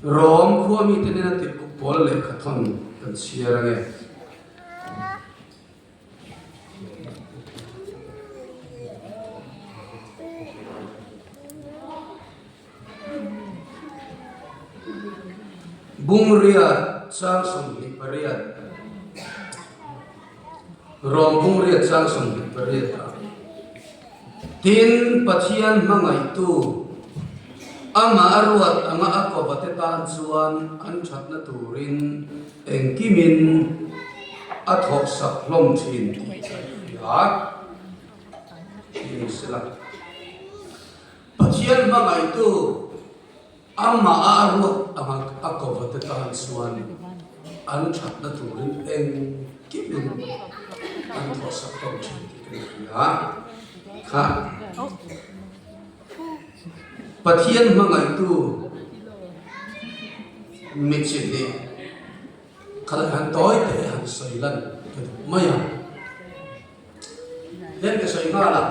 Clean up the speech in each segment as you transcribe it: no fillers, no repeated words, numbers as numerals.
Rom khua mite nena tirhkoh Paula lehkha thawn kan chhiar ange. Bungriat chang 28 Rom Bungriat chang 28 ah Tin, Pathian hmangaihtu amah a ruat anga a kawvate tan chuan an thatna turin engkimin a thawhsak hlawm thin tih kan hria. Ni sela. Pathian hmangaihtu amah a ruat anga a kovate tan chuan an thatna turin engkimin an thawhsak hlawm thin tih kan hria kha. Pathian hmangaihtu mi chi hnih kha han tawi teh han sawi lan ka duh mai a. Hian ka sawi nghal a,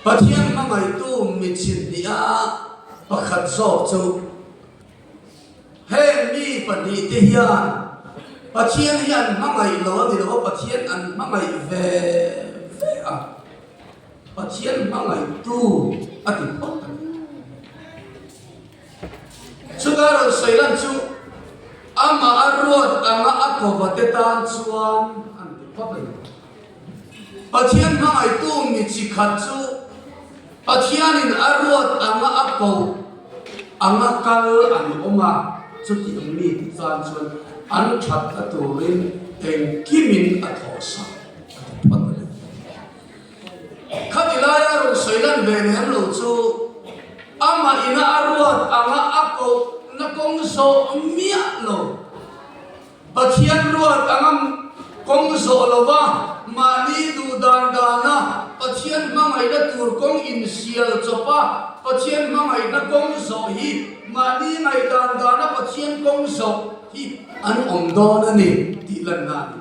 Pathian hmangaihtu mi chin nia pakhat zawk chu heng mi pahnihte hian Pathian hi an hmangaih lo a ni lo a, Pathian an hmangaih ve ve a, Pathian hmangaihtu a ti phawt a ni. Chuta rawn sawi lan chu amah a ruat anga a kovate tan chuan an ti phawt a ni. Pathian hmangaihtu mi chi khat chu Pathianin a ruat anga a ko anga kal an awm a, chutiang mi ti tan chuan an thatna turin engkimin a thawhsak a ti phawt a ni. Khati laia rawn sawi lan ve lem lo chu amah ina a ruat anga a kohna kawng zawh miah lo. Pathian ruat anga kawng zawh lova mahni duh dan dana Pathian hmangaihna tur kawng insial chawpa Pathian hmangaihna kawng zawh hi mahni ngaihdan dana Pathian kawng zawh hi an awm dawn a ni tih lanna a ni.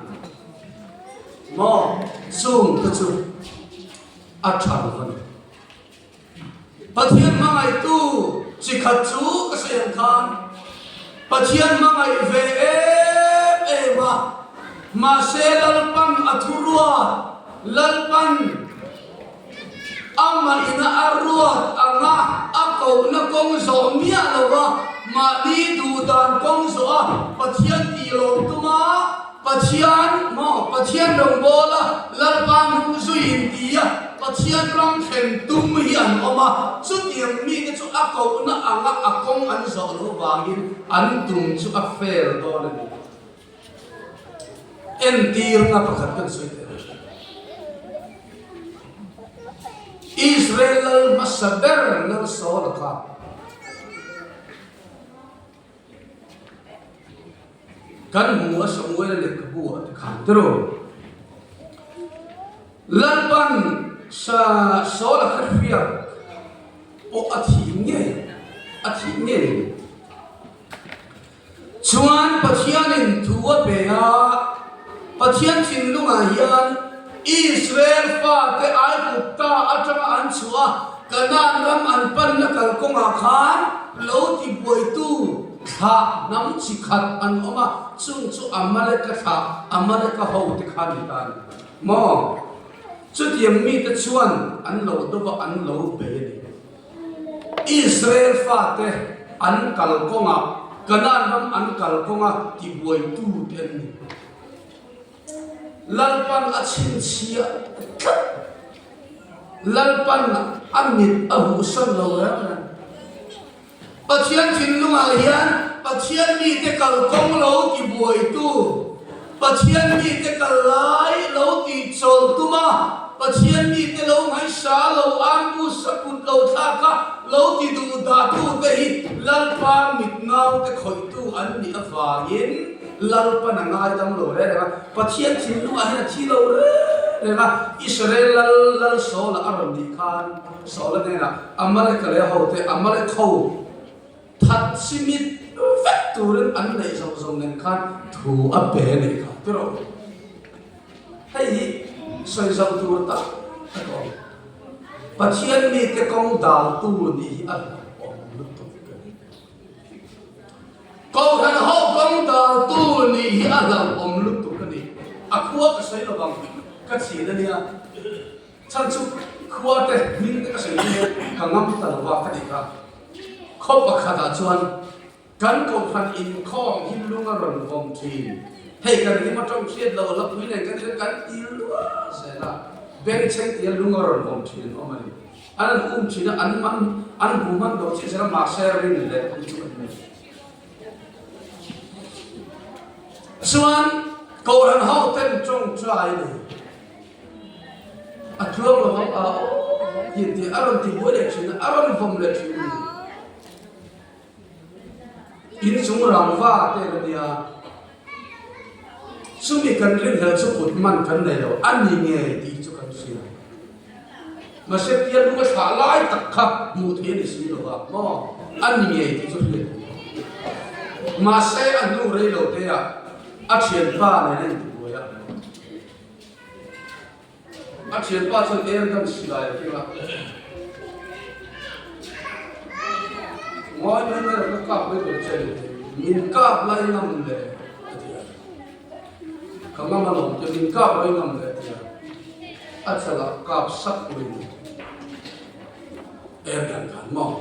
Maw chung te chu a tha lo a ni. Pathian hmangaihtu chi khat chu ka sawi ang khan Pathian hmangaih ve em em a, mahse Lalpan a thu ruat, Lalpan amah ina a ruat anga a kohna kawng zawh miah lo a, mahni duhdan kawng zawh a Pathian tih lawm tum a, Pathian maw Pathian rawngbâwl a, Lalpa hnung zui in ti a, Pathian ram thlen tum hi an awm a, chutiang mite chu a kohna anga a kawng an zawh loh vangin an tum chu a fail dawn a ni. Entirna pakhat kan sawi teh ang. Israel lal hmasa ber Lal Saula kha. Kan hmu a Samuel lehkhabu ah te khan tiraw. Lalpan sa Saul a kha hriat pawh a thih ngei a thih ngei a ni. Chuan Pathianin thu a pe a, Pathian thinlungah hian Israel fate Aigupta atanga an chhuah a, Kanaan ram an panna kalkawngah khan lo tibuaitu thlah hnam chi khat an awm a, chung chu Amaleka thlah, Amaleka hote kha ni ta a ni. Maw? Chutiang mite chuan an lo dawp a, an lo bei a ni. Israel fate an kalkawngah, Kanaan ram an kalkawnga tibuaitute an ni. Lalpan a chhinchhiah tlat. Lalpan a mit a huhsan lo reng reng. Pathian thinlungah hian Pathian mite kalkawng lo tibuaitu, Pathian mite kal lai lo tihchawlh tum a, Pathian mite lo ngaihsa lo ambush a kut lo thlak a lo ti duh dahtute hi Lalpa mit ngaute khawihtu an nih avangin Lalpan a ngaidam lo reng reng a, Pathian thinlungah hian a thi lo reng reng a, Israel lal lal Saula a rawn nih khan Saula hnenah Amaleka leh a hote Amalek ho that chimit vek turin an neih zawng zawng nen khan thu a pe a nih kha tiraw? Hei hi sawi zauh tur tak tak a awm. Pathian mite kawng daltu nih hi a hlauhawm lutuk ka ti. Kohhran ho kawng daltu nih hi a hlauhawm lutuk a ni. A khua ka sawi lovang ka chhin a nia. Chhan chu khua te hming te ka sawi hian ka ngam ta lova ka tih kha. Khaw pakhatah chuan Kan kohhran inkhawm hi lung a rawn vawm thin. Hei kan hlim atang hriat loh hlapui nen kan hriat kan ti luah zel a, bengchheng tia lung a rawn vawm thin an awm a ni. An an um thin a, an man an hmu hman lo chiah zel a, mahse rin leh hi chu an nei. Chuan kohhran ho ten tawngtai a ni. A tluang lo vang a aw tih tih a rawn ti buai leh thin a, a rawn vawm leh thin a ni. Inchung rangva te a nia. Chumi kan rinhlelh chu kut man kan nei lo, a ni ngei tih chu kan hria. Mahse pian lung a thlah lai tak kha hmuh theih a ni si lo va, maw? A ni ngei tih chu hriat theih a ni. Mahse a hnu rei lo te ah a thianpa nen a intibuai a. A thianpa chuan air gun silai a keng a, Ngawi mai mai rawh, ka kap mai tur che ni, min kap lai ngam le a ti a. Ka ngam alawm che, min kap lai ngam le a ti a. A chalah kap sak mai ni air gun khan maw?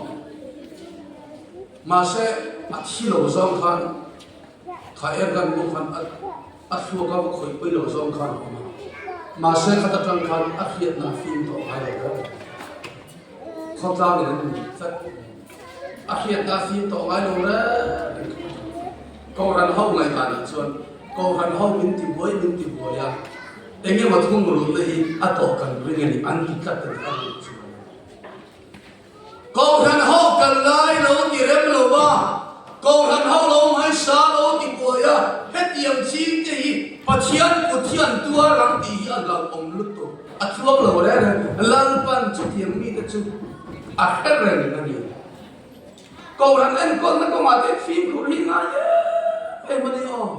Mahse a thi lo zawng khan Kha air gun pawh khan a a thluak a va khawih pui lo zawng khan a awm a, mahse khat atang khan a hriatna a fim tawh ngai lo ber. Khawtlangin an nuih tlat. A hriatna a fim tawh ngai lo reng reng. Kohhran ho ngaihdanah chuan Kohhran ho min ti buai min ti buai a, eng emaw thungrulhna hi a tawh kan ring a ni an ti tlat a ni a rin chuan. Kohhran ho kal lai lo ti rem lo a, Kohhran ho lo hmaisa lo ti buai a, hetiang ching te hi Pathian kut hi an tuar ang tih hi a hlauhawm lutuk. A tluang lo reng reng, Lalpan chutiang mite chu a hre reng a ni. Kohhran enkawlna kawngah te fimkhur hi ngai em em a ni aw.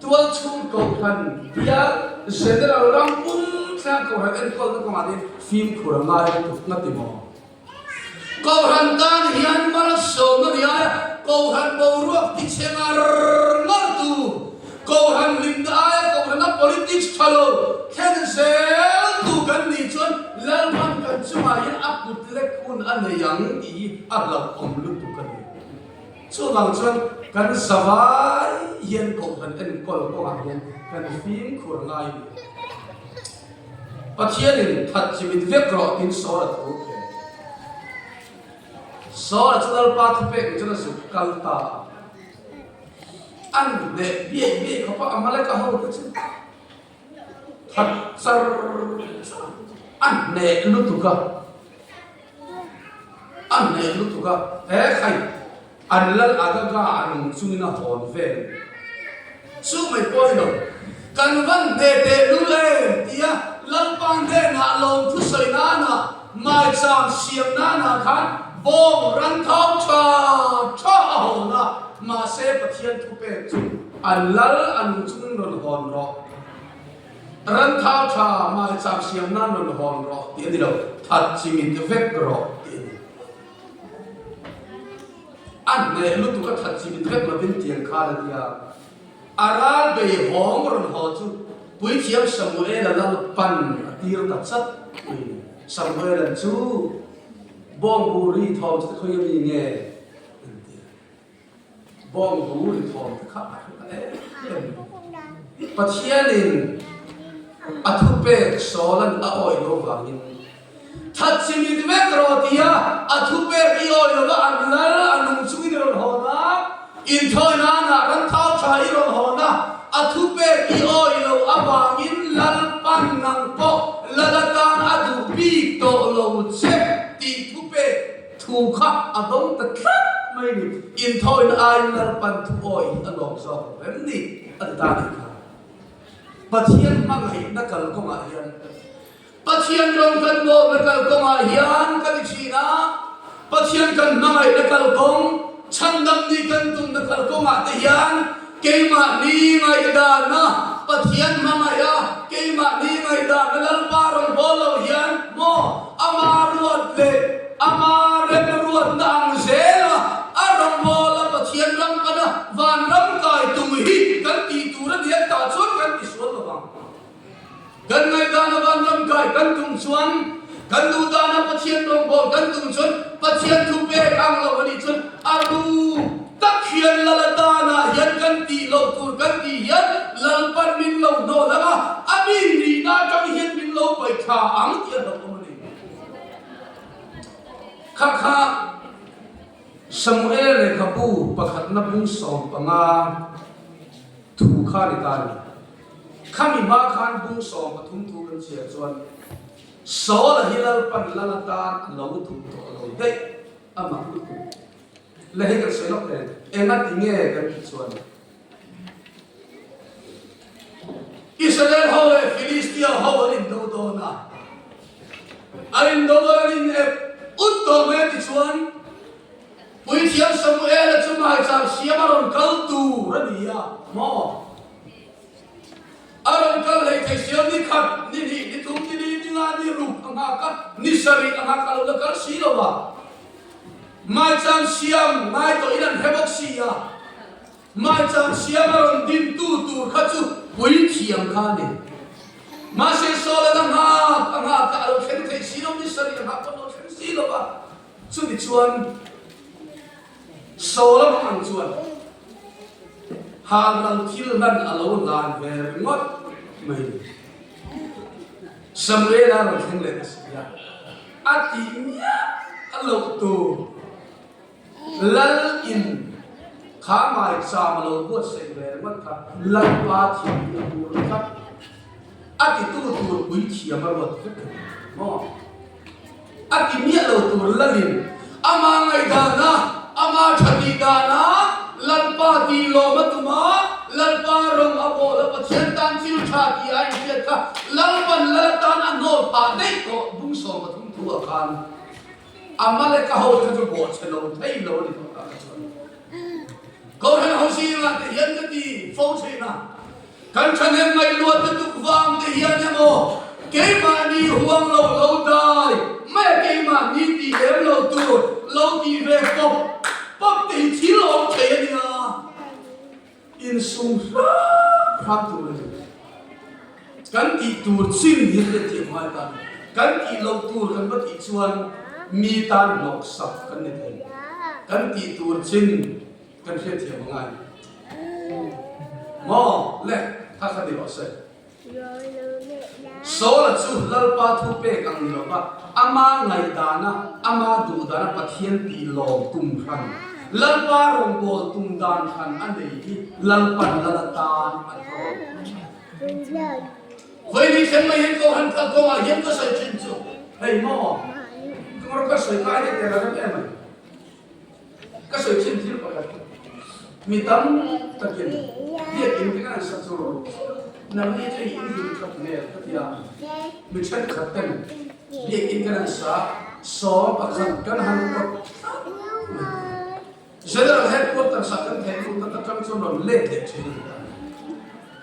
Tualchhung Kohhran bial General ram pum thleng Kohhran enkawlna kawngah hian fimkhur a ngai lutuk nga ti maw? Kohhran tan hian malsawmna ni aia Kohhran boruak ti chhe ngar ngar tu, Kohhran hlimna aia Kohhrana politics tha lo thlen zel tu kan nih chuan Lalman kan chungah hian a kut lek hun a nei ang tih hi a hlauhawm lutuk a ni. Chuvang chuan kan zavai hian kohhran enkawl kawngah hian kan fimkhur ngai a ni. Pathianin that chimit vek rawh tiin Saul a thu phe. Saul a chu Lalpa thupek ni chuan a zuk kal ta a. An hneh biaih biaih khawp a, Amaleka ho te chu that char char a hneh lutuk a. A hneh lutuk a, he khai an lal Agaga a nung chungin a hawn vel. Chu mai pawh ni lo, kan van hneh teh lul em tia Lalpa hnenah lawmthu sawi nana maicham siam nana khan bawng ran thau tha tha a hawn a, mahse Pathian thupek chu an lal a nung chungin rawn hawn rawh. Ran thau tha maicham siam nan rawn hawn rawh tih a ni lo, that chimit vek rawh tih a ni. A hneh lutuk a that chimit vek lovin tiang khan a nia. A ral bei hawng rawn haw chu Puithiam Samuela Lalpan a tir ta chat mai a ni. Samuela'n chu bawngbu ri thawm chu khawi a mi nge? an ti a. Bawng bu ri thawm te kha a hre ta em em. Pathianin a thupek Saula'n a awih lo vangin Thatchimit vek rawh tia a thupek i awih lova an lal a nung chungin i rawn hawn a, inthawi nanah ran thau tha i rawn hawn a, a thupek i awih lo avangin Lalpan nang pawh lal atan a duh bik tawh lo che tih thupek Thu kha a dawng ta tlat mai ni. Inthawina aiin Lalpan thu awi hi a lawm zawk lo em ni? A ti ta nih kha. Pathian hmangaihna kalkawngah hian Pathian rawng kan bawlna kalkawngah hian kan i thin a, Pathian kan hmangaihna kalkawng, chhandam nih kan tumna kalkawngah te hian keimahni ngaihdana Pathian hmangaih a, keimahni ngaihdana Lalpa rawn bawl lo hian maw Ama ruat leh Ama remruatna ang zela a rawngbawla Pathian ram pana. vanram kai kan tum chuan, kan duh dana Pathian rawngbawl kan tum chuan Pathian thu pek ang lo a nih chuan a ru tak hian lal atanah hian kan tih loh tur kan tih hian Lalpan min lo hnawl ang a, a mi nihna atang hian min lo paih thla ang tih a hlauhawm a ni. Kha kha Samuel lehkhabu pakhatna bung 15 thu kha ni ta a ni. Khami hma khan bung 13 thu kan chhiar chuan Saul-a hi Lalpan lal atan a lo duh tawh lo daih a mak lutuk. Le hei kan sawi lawk nen, enga ti nge kan tih chuan Israel ho leh Philistia ho an indo dawn a, an indo dawn an inep ut tawh mai a tichuan Puithiam Samuel-a chu maicham siam a rawn kal tur a ni a maw? A rawn kal hlei thei siam ni khat, ni hnih, ni thum, ni li, ni nga, ni ruk a nghak a, ni sarih a nghak a lo la kal si lo a. Maicham siam ngai tawhin an hre bawk si a. Maicham siam a rawn dintu tur kha chu puithiam kha a ni. Mahse Saul-an a nghak a nghak a, a lo thleng thei si lo, ni sarih a nghak pawn a lo thleng si lo a. Chumi chuan Saul-a hmang ang chuan halral thil hlan a lo hlan ve ringawt mai a ni. Samuel-a rawn thleng leh ta si a, a tih miah a loh tur Lal in kha maicham a lo buatsaih ve ringawt kha Lalpa thiam hi a hmu ringawt a, a titu tur puithiam a ruat vek a ni maw? A ti miah lo tur lalin ama ngaihdana, ama tha tih dana, Lalpa tih lawm a tum a, Lalpa rawng a bawl a, Pathian tan thil tha tih a inhriat kha Lalpan lal atan a hnawl phah daih tawh bung 13 thu ah khan Amaleka ho te kha chu bawhchhe lo thei lo a ni tawh tak a chuan. Kohhran ho zingah te hian ka ti fo thin a. Kan thahnem mai luat lutuk vang te hian emaw keimahni huang lo lo dai mai a keimahni tih lem lo tur lo tih ve pawp pawp te hi thil awm thei a nia, insum hrang hrang tur a ni. Kan tih tur chin hi hriat thiam ngai ta a ni. Kan tih loh tur kan va tih chuan mi tan hnawksak kan ni thei. Kan tih tur chin. Kan hriatthiam a ngai maw? Le, kha kha ni rawh se. Saula chu Lalpa thu pek ang ni lova, ama ngaihdana, ama duhdana Pathian tih lawm tum hran, Lalpa rawngbâwl tum dan hran a nei hi Lalpan lal atan a tlawm. Vawiin thleng mai hian Kohhran kal kawngah hian ka sawi thin chu hei maw? Ka sawi ngai daih teh reng em mai. Ka sawi thin thil pakhat mi tam takin biakinn te kan sak chu nangni chu in hlim that hmel ka ti a, mi thenkhat ten biakinn kan an sa sawm pakhat kan han kawt tlat mai General Headquarters ah kan theih lut tak atang chuan rawn let leh thin a ni ta.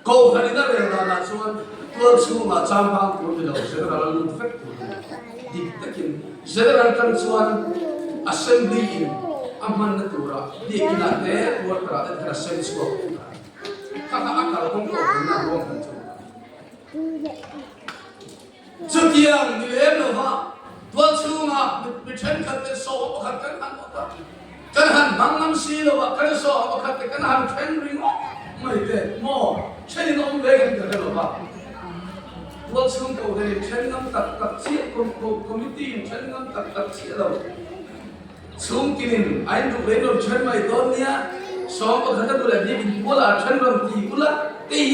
Kohhran in a rel danah chuan tual chhungah changvang tur ni lo, General a lut vek tur a ni. Dik takin General tan chuan Assembly in a hmanna turah biakin ah te quarter ah te khan a sem chhuak tur a ni. Kha kha a kalkawng kohhranna a ruang hran chu a ni. Chutiang ni lem lova tual chhungah mi thenkhat te sawm pakhat kan han awt a, kan han hmang ngam si lova kan sawm pakhat te kan han then ringawt mai te maw thenin awm ve kan ka hre lova tual chhung ko hian in then ngam tak tak chiah committee in then ngam tak tak chiah lo chhungkinin a in duh leh in rawn then mai dawn nia sawm pakhat a duh leh bik in puala a then rawn ti ula te hi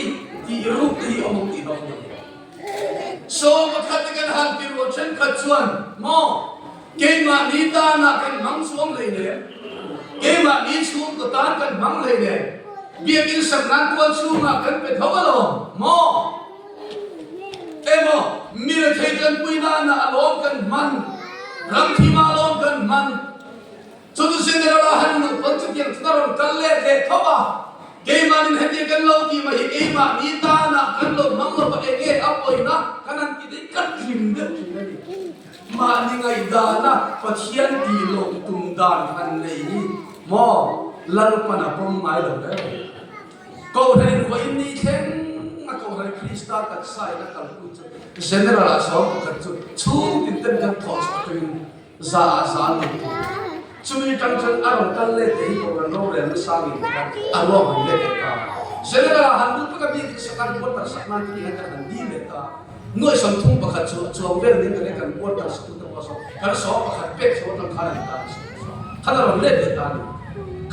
tih ruk te hi awm ang tih hlawm lo. Saw pakhat te kan han ti ruah thenkhat chuan maw keimahni tanah kan hmang chuang hlei nem, keimahni chhungkaw tan kan hmang hlei nem, biakinn sak nan tual chhungah kan pe tho alawm maw? Emaw mi rethei tanpui nana alawm kan hman, ramthima alawm kan hman. Chu chu Cinderella han luh pawn chutiang chuan a rawn kal let leh tho a, Keimahnin hetiang kan lo tih mai hi keimahni tanah kan lo hmang lo va enge a pawina kan han ti daih kan hlim deuh thin a ni. Mahni ngaihdana Pathian tih loh tum dan han nei hi maw Lalpan a pawm ngai lo reng. Kohhran in vawiin ni thleng. a Kohhran Krista taksa in a kalpui chu General ah sawm pakhat chu chhung tin ten kan thawh chhuah atangin za ah za an rawn thawk. Chumi atang chuan a rawn kal let leh hi Kohhran rorelna sang in khan a ruahman let leh ta. General ah han lut vek a bik in sak an quarter sak nan tih hian kan han dil leh ta. Nuai 30 pakhat chu a chuang vel ning kan kan quarter sak tute pawh saw kan sawm pakhat pek chho atang khan an tan a khan a rawn let leh ta a ni.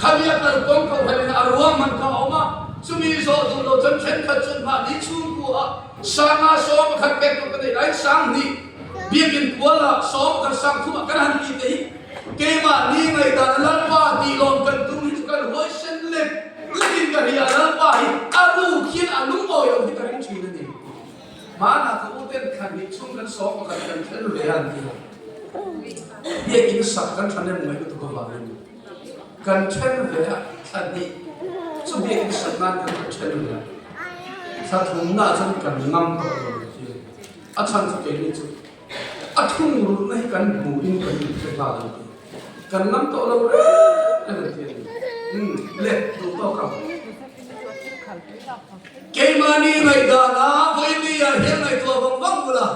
Khami a kal kawng kohhran in a ruahman kha a awm a, chumi zawh duh lo chuan thenkhat chuan mahni chhungkua ah sanga sawm pakhat pek tur ka nei laiin 2000 biakin kuala sawm pakhat 30 ah kan han ti te hi keimahni ngaihdan a Lalpa tih lawm kan tum hi chu kan huaisen lek lekin ka hria Lalpa hi a ruk hian a lungawi lo hi ka ring thin a ni. Hmanah ka u ten thla hnih chhung kan sawm pakhat kan thlen ve a an ti a. Biakinn sak kan thahnem ngaih lutuk avangin kan then ve a, thla hnih chu biakinn sak nan kan rawn then ve a. Thla thumna ah chuan kan ngam tawh lo ni khi. A chhan chu keini chu a thungrulhna hi kan hmuhin kan inhre nghal an ti. Kan ngam tawh lo reng reng an ti a ni. Umm le, duh tawk ang. Keimahni ngaihdana vawinia hian ngaihtuah vang vang bula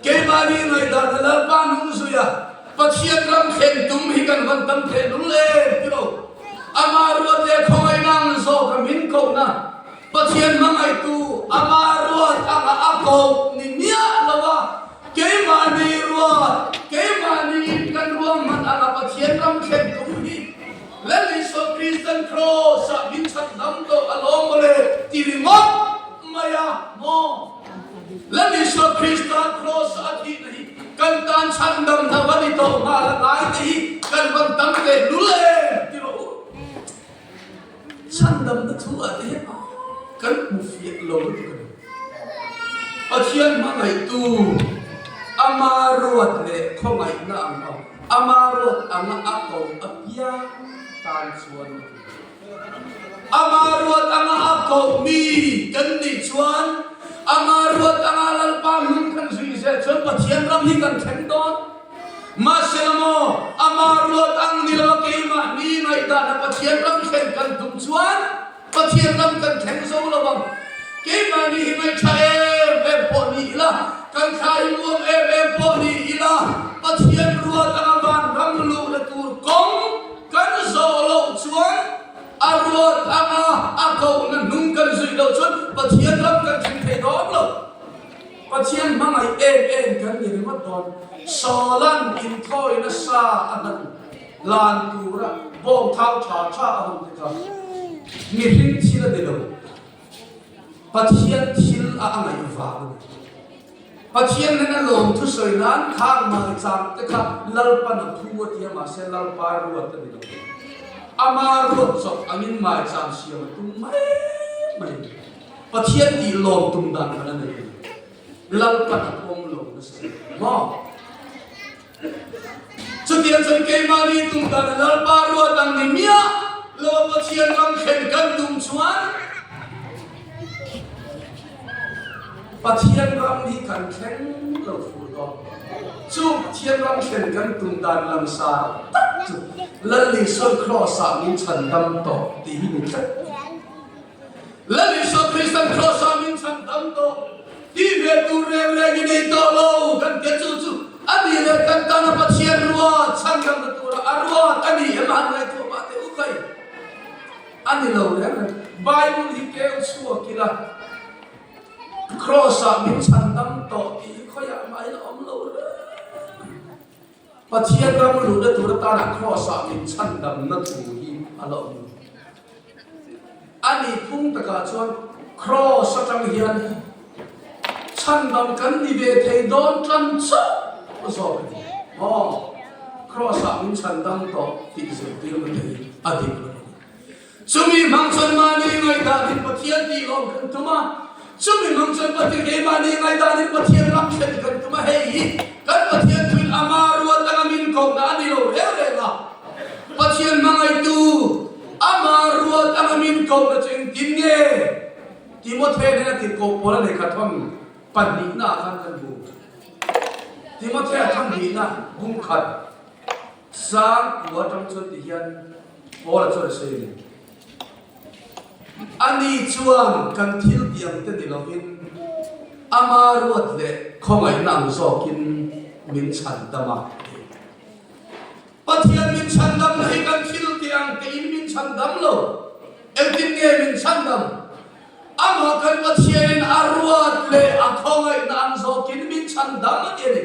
keimahni ngaihdana Lalpa nung zuia Pathian ram thlen tum hi kan van tam theh lul em ti lo. Ama ruat leh khawngaihna ang zawk a min kohna Pathian hmangaihtu ama ruat anga a koh ni miah lo a, keimahni ruat, keimahni in kan ruahman anga Pathian ram thlen tum hi Lal Isua Kristan Kraws-ah min chhandam tawh a lawm mawle ti ringawt mai a maw? Lal Isua Krista Kraws-ah a thihna hi kan tan chhandam hna va ni tawh nghal a ngai te hi kan van tam ve lul em ti rawh u. Chhandamna thu ah te hian kan hmu fiah lo lutuk a ni. Pathian hmangaihtu ama ruat leh khawngaihna ang aw, ama ruat anga a ko apiang tan chuan a ti. Ama ruat anga a koh mi kan nih chuan ama ruat anga Lalpa hnung kan zui zel chuan Pathian ram hi kan thleng dawn. Mahse maw, ama ruat ang ni lo a keimahni ngaihdan a Pathian ram thleng kan tum chuan Pathian ram kan thleng zo lo ang. Keimahni hi ngaihṭha em em pawh ni ila, kan thla hi nuam em em pawh ni ila, Pathian ruat anga van ram luhna tur kawng kan zawh loh chuan a ruat anga a kohna hnung kan zuih loh chuan Pathian ram kan thleng thei dawn lo. Pathian hmangaih em em kan ni ringawt dawn. Sawlan inthawi nasa a hlan lan tura bawng thau tha tha a hun te kha mihring thil a ni lo. Pathian thil a a ngaih vang a ni. Pathian nen a lawm thusawi nan khang maichang te kha Lalpan a phu a ti a mahse Lalpa ruat a ni lo. Ama ruat chawp angin maichang siam a tum mai mai a ni. Pathian tih lawm tum dan khan a nei a ni. Lalpan a pawm lo nasa a ni maw? Chutiang chuan keimahni tum dan a Lalpa ruat ang ni miah lo a Pathian ram thlen kan tum chuan Pathian ram hi kan thleng lo fur dawn. Chu Pathian ram thlen kan tum dan langsar tak chu Lal Isuan Kraws-ah min chhandam tawh tih hi ni tlat. Lal Isua Kristan Kraws-ah min chhandam tawh tih ve tur reng reng i nei tawh lo kan tia chu chu a nih leh kan tana Pathian ruat chhandamna tura a ruat a ni em a han ngaihtuah mah teh u kai a ni lo reng reng. Bible hi keu chhuak ila Kraws-ah min chhandam tawh tih hi khawiah mah ila awm lo reng. Pathian ram luhna tur atana Kraws-ah min chhandamna thu hi a la awm lo. A nih phung takah chuan Kraws atang hian chhandam kan ni ve thei dawn tan chauh zawk a ni. Aw, Kraws-ah min chhandam tawh tih zirtirna te hi a dik lo a ni. Chumi hmang chuan mahni ngaihdanin Pathian tih lawm kan tum a, chumi hmang chuan Pathian keimahni ngaihdanin Pathian ram thlen kan tum a, hei hi kan Pathian thuin ama ruat anga min kohna a ni lo reng reng a, Pathian hmangaihtu ama ruat anga min kohna chu engtin nge Timothea nen a tirhkoh pawl a lehkha thawn pahnihna ah khan kan hmu. Timothea thawn hnihna bung khat. Sang kua atang chuan ti hian Paula chuan a sawi a ni. Ani chuan kan thil tiang te ni lovin ama ruat leh khawngaihna ang zawkin min chhandam a ti. Pathian min chhandamna hi kan thil tiang tein min chhandam lo. Engtin nge min chhandam? Amah kan Pathianin a ruat leh a khawngaihna ang zawkin min chhandam a ti a ni.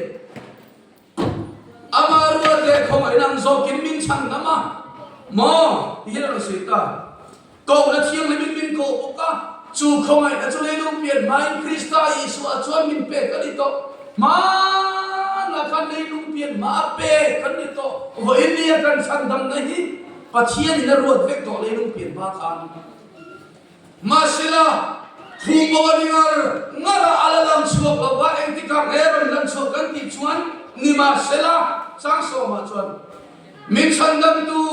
Amah ruat leh khawngaihna ang zawkin min chhandam a maw? Ti hian a rawn sawi ta. Kohna thianghlimin min koh bawk a, chu khawngaihna chu leilung pian hmain Krista Isua chuan min pek a ni tawh. Hmanah khan leilung pian hma a pek kan ni tawh. Vawiin nia kan chhandamna hi Pathianin a ruat vek tawh leilung pian hma khan. Mahsela, thu pawh a ni ngar ngar a, a la lang chhuak lo va, engtikah nge rawn lang chhuak kan tih chuan nimahsela, Changsawmah chuan min chhandamtu,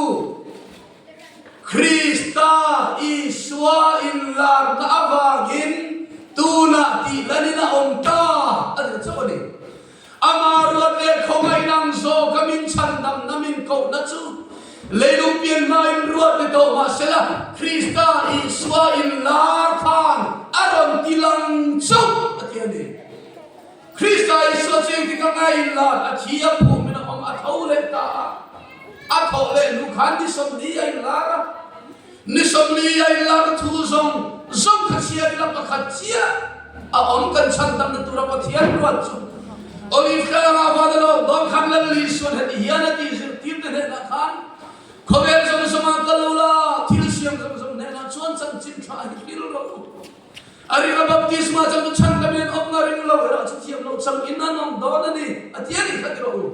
Krista Isua inlarna avangin tunah tihlanin a awm ta a ti chauh a ni. Ama ruat leh khawngaih nang zawka min chhandamna min kohna chu leilung pian hmain ruat ni tawh mahsela Krista Isua inlar khan a rawn tilang chauh a ti a ni. Krista Isua chu engtik a ngai inlar a thi a phum in a awm a tho leh ta a, a thawh leh hnu khan ni 40 a inlar a, ni 40 a inlar thu zawng zawng kha chhiar ila pakhat chiah a awm kan chhandamna tura Pathian ruat chu Olive tlangah van a lo dawn khan Lal Isuan heti hian a tih zirtirte hnenah khan khawvel zawng zawngah kal lo la, thil siam zawng zawng hnenah chuan chanchin tha hi hril rawh u. A ring a baptisma chang chu chhan ka men awm nga ring lo erawh chu thiam lo chang in an awm dawn a ni a ti a ni kha ti rawh u.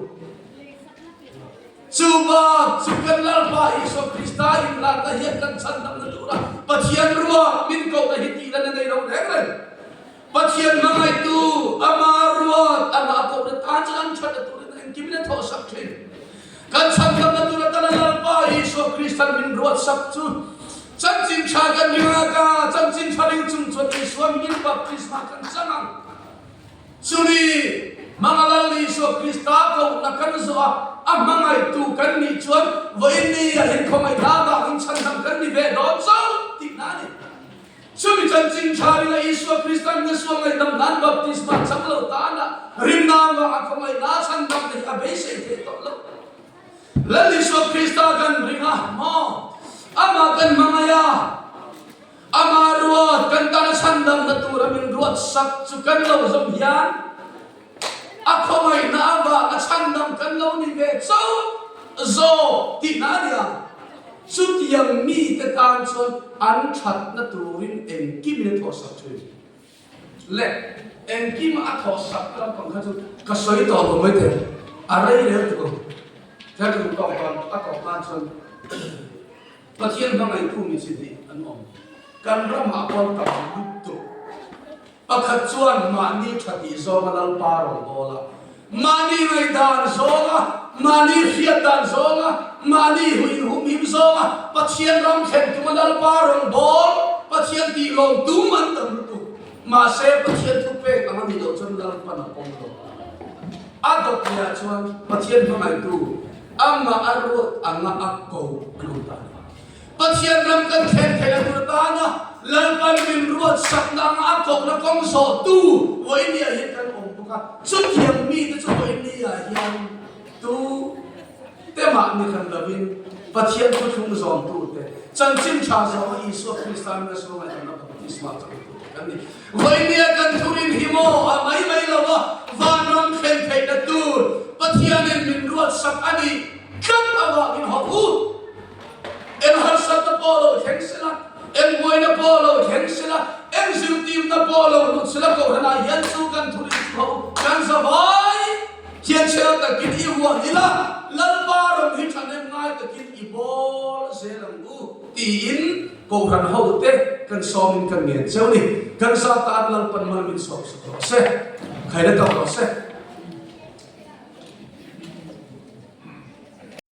Chu bak chu kan Lalpa Isua Krista in rat na hian kan chhan dam na tur a Pathian ruak min koh na hi tih lan a nei lo reng reng. Pathian hmangaihtu ama ruat amah a koh na tan chuan an that na turin engkim in a thawh sak thin. Kan chhandamna tur atana Lalpa Isua Kristan min ruatsak chu chanchin tha kan ring a ka chanchin tha ring chung chuan Isua min baptisma kan chang ang. Chumi hmanga Lal Isua Krista kohna kan zawh a, a hmangaihtu kan nih chuan vawiin ni ah hian khawngaihna vangin chhandam kan ni ve dawn chauh tihna a ni. Chumi chanchin tha ringa Isua Kristan Jesua ngaihdam nan baptisma chang lo tana rinna vanga khawngaihna chhandam te hi a beisei theih tawh lo. Lal Isua Krista kan ring a maw? Amah kan hmangaih a, Amah ruat kan tana chhandamna tura min ruat sak chu kan lo zawm hian a khawngaihna avanga chhandam kan lo ni ve chauh zawk tihna a ni ang. Chutiang mite tan chuan an thatna turin engkimin a thawhsak thin. Le, engkim a thawhsak lampang kha chu ka sawi tawh lo mai thei, a rei rel tuk ang. Thil ka duh tawk dan a tawp nan chuan Pathian hmangaihtu mi chi hnih an awm. Kan ramah pawh an tam lutuk. Pakhat chuan mahni tha tih zawnga Lalpa rawn bawl a, mahni ngaihdan zawnga, mahni hriat dan zawnga, mahni huinhumhim zawnga Pathian ram thlen tuma Lalpa rawn bawl, Pathian tih lawm tum an tam lutuk. Mahse, Pathian thupek ang a nih loh chuan Lalpan a pawm lo. A dawtliah chuan Pathian hmangaihtu amah a ruat anga a ko an awm ta a ni. Pathian ram kan thlen theih a tur atana Lalpan min ruat sakna anga a kohna kawng zawhtu vawinia hian kan awm bawk a, chutiang mite chu vawinia hian tu te mah ni hran lovin Pathian thuthlung zawmtute, chanchin tha zawnga Isua Krista min a sual ngaihdamna baptisma changtute kan ni. Vawinia kan thurin hi maw a mai mai lo a, vanram thlen theihna tur Pathianin min ruat sak a nih tlat avangin hawk u. Eng harsatna pawh lo thleng sela, eng buaina pawh lo thleng sela, eng zirtirna pawh lo lut sela Kohhranah hian chu kan thur in chu ho kan zavai hian chhel takin i huan ila, Lalpa rawn hi thahnem ngai takin i bawl zel ang u tiin Kohhran hote kan sawmin kan ngen cheu ni. Kan za tan Lalpan mal min sawm sak rawh se, khaina tawk rawh se.